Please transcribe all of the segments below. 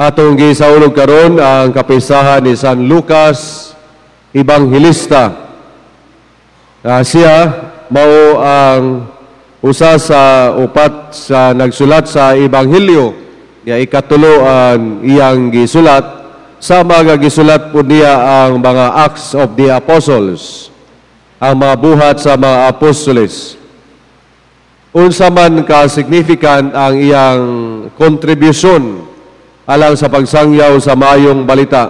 Atong gisaulog karon ang kapistahan ni San Lucas Evangelista. Siya mao ang usa sa upat sa nagsulat sa Ebanghelyo. Ya, ikatulo ang iyang gisulat, sama nga gisulat po niya ang mga Acts of the Apostles, ang mga buhat sa mga apostoles. Unsa man ka significant ang iyang kontribusyon alang sa pagsangyaw sa maayong balita.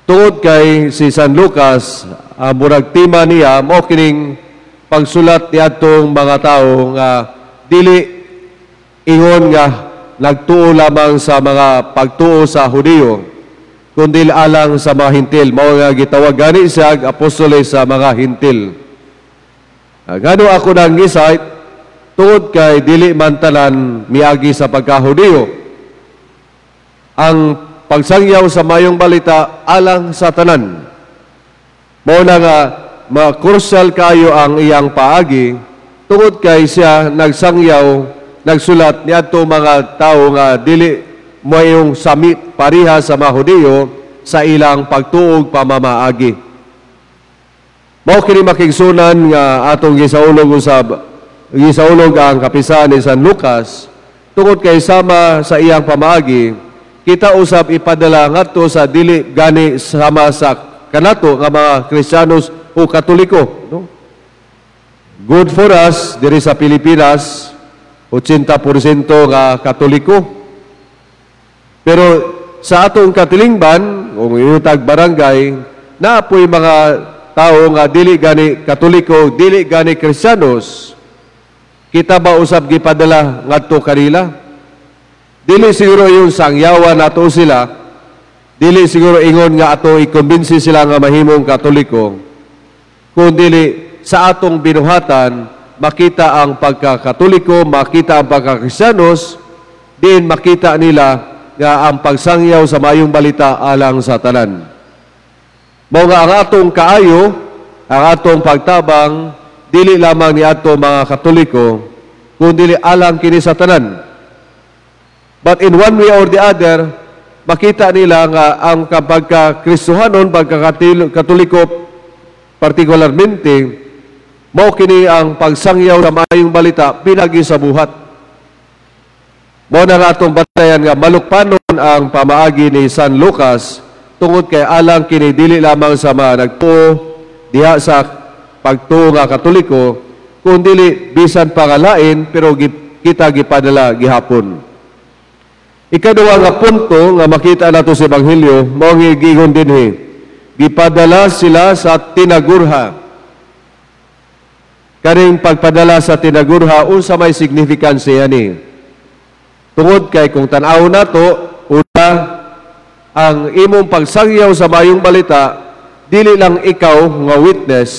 Tungod kay si San Lucas, ang murag tema niya mao kining pagsulat niadtong mga tawo nga dili ingon nga nagtuo lamang sa mga pagtuo sa Hudiyo, kundi alang sa mga Hintil. Mao nga gitawag gani siya apostoles sa mga Hintil. Ngano ako nang gi-cite? Tungod kay dili man tanan miagi sa pagkahudiyo. Ang pagsangyaw sa mayong balita alang sa tanan. Mao na nga ma-crucial kayo ang iyang paagi tungod kay siya nagsangyaw, nagsulat niadto mga tawo nga dili moayong sami pareha sa mga Hudiyo sa ilang pagtuog pamamaagi. Mao kini, makigsunan, nga atong gisaulog usab, gisaulog ang kapistahan ni San Lucas tungod kay sama sa iyang pamaagi, kita usab ipadala ngadto sa dili gani sama sa kanato nga mga Kristiyanos o Katoliko, no? Good for us diri sa Pilipinas, 80% nga Katoliko. Pero sa atong katilingban, kung inutag barangay, naapoy mga tao nga dili gani Katoliko, dili gani Kristiyanos. Kita ba usab gipadala ngadto kanila? Dili siguro yung sangyawan nato sila, dili siguro ingon nga ato i-convince sila nga mahimong Katoliko, kung dili sa atong binuhatan, makita ang pagkakatoliko, makita ang pagkakristiyanos, diin makita nila nga ang pagsangyaw sa mayong balita alang sa tanan. Mao nga ang atong kaayo, ang atong pagtabang, dili lamang ni ato mga Katoliko, kundi alang kini sa tanan. But in one way or the other, makita nila nga ang pagka-Kristohanon, pagka-Katoliko partikularmente, mao kini ang pagsangyaw sa maayong balita pinagi sa buhat. Mao na nga atong bantayan nga malukpanon ang pamaagi ni San Lucas tungod kay alang kini dili lamang sa mga nagtuo diha sa pagtuo nga Katoliko, kundi bisan pangalain pero kita gipadala gihapon. Ikaduha nga punto nga makita nato sa Ebanghelyo, mao ang giingon dinhi. Gipadala sila sa tinagurha. Kaning pagpadala sa tinagurha, unsa may significance ani? Tungod kay kung tan-aw nato, una, ang imong pagsangyaw sa mayong balita, dili lang ikaw nga witness,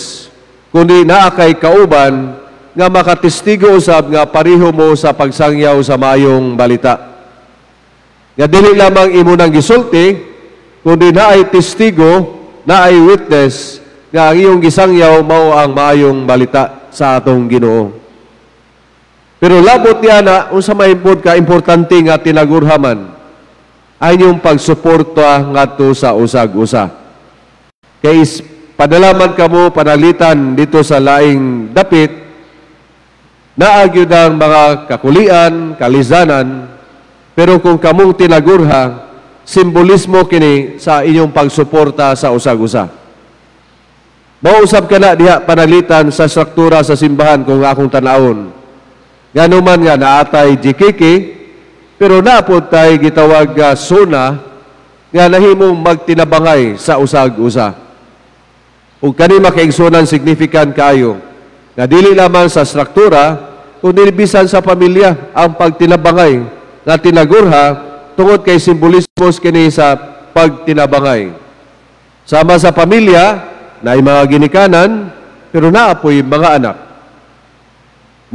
kundi naa kay kauban nga makatestigo usab nga pareho mo sa pagsangyaw sa mayong balita. Nga dili lamang imo nang gisulti, kundi naay testigo, naay witness nga ang iyong gisangyaw mao ang maayong balita sa atong Ginoo. Pero labot niya na unsa may pod ka importante nga tinagurhaman ay inyong pagsuporta ngadto sa usag-usa. Kay padalaman kamo panalitan dito sa laing dapit, naa gyud ang mga kakulian, kalizanan, pero kung kamong tinagurha, simbolismo kini sa inyong pagsuporta sa usag-usa. Mausab ka na diha panalitan sa struktura sa simbahan kung akong tanawon. Ngano man nga naatay GKK, pero naapod tay gitawag nga sona nga nahimong magtinabangay sa usag-usa. Ug kani, makaigsunan, significant kayo nga dili lamang sa struktura, kundi bisan sa pamilya ang pagtinabangay nga tinagurha tungod kay simbolismos kini sa pagtinabangay. Sama sa pamilya, naay mga ginikanan, pero naapoy mga anak.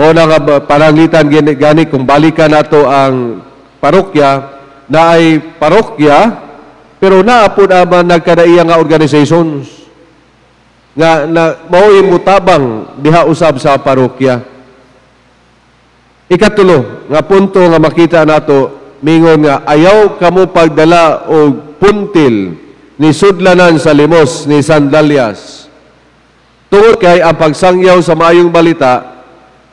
Mao na nga pananglitan gani, gani kung balikan nato ang parokya, naay parokya, pero naapod ama nagkadaiya nga organizations nga na mao'y mutabang diha usab sa parokya. Ikatulo nga punto nga makita nato Mingon nga ayaw kamo pagdala og puntil, ni sudlanan sa limos, ni sandalyas. Tungod kay ang pagsangyaw sa maayong balita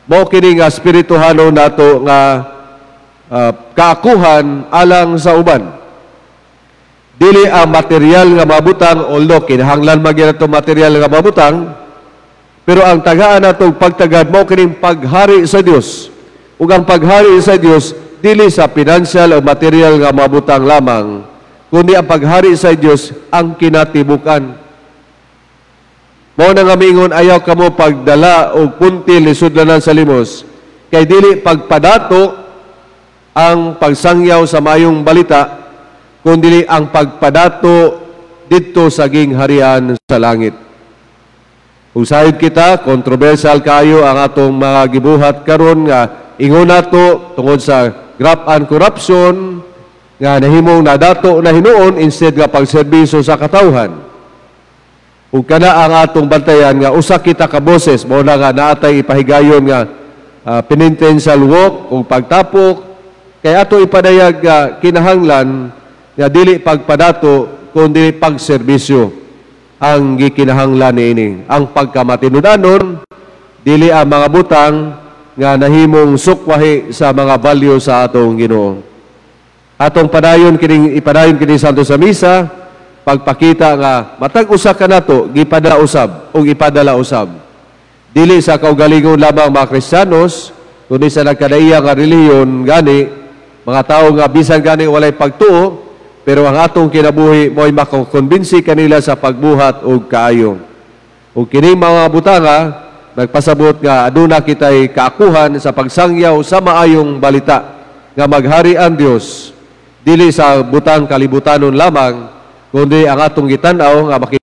mao kini nga espirituhanon nato nga kaakuhan alang sa uban. Dili ang material nga mabutang, although kinahanglan man gyud ato material nga mabutang, pero ang tagaan nato pagtagad mao kining paghari sa Dios. Ug ang paghari sa Dios dili sa financial o material nga mabutang lamang, kundi ang paghari sa Dios ang kinatibukan. Mao na nga mingon ayaw kamo pagdala og puntil ni sudlanan sa limos, kay dili pagpadato ang pagsangyaw sa mayong balita, kundi ang pagpadato didto sa gingharian sa langit. Kung sayod kita, controversial kayo ang atong mga gibuhat karon nga ingon nato tungod sa graft and corruption nga nahimong nadato na hinuon instead nga pagserbisyo sa katawhan. Ug kana ang atong bantayan nga usa kita ka boses, mao na nga naatay ipahigayon nga penitential walk ug pagtapok, kay ato ipadayag nga kinahanglan nga dili pagpadato kundi pagserbisyo ang gikinahanglan niini. Ang pagkamatinud-anon, dili ang mga butang nga nahimong sukwahi sa mga value sa atong Ginoo. Atong padayon kining ipadayon kini santo sa misa, pagpakita nga matag usa kanato gipadala usab ug ipadala usab. Dili sa kaugalingon lamang mga Kristiyanos, kundi sa nagkadaiya nga relihiyon gani, mga tawo nga bisan gani walay pagtuo, pero ang atong kinabuhi mo'y makukumbinsi kanila sa pagbuhat og kaayo. Ug kini mga butanga nagpasabot nga aduna kitay kaakuhan sa pagsangyaw sa maayong balita nga maghari ang Dios, dili sa butang kalibutanon lamang, kundi ang atong gitan-aw nga makik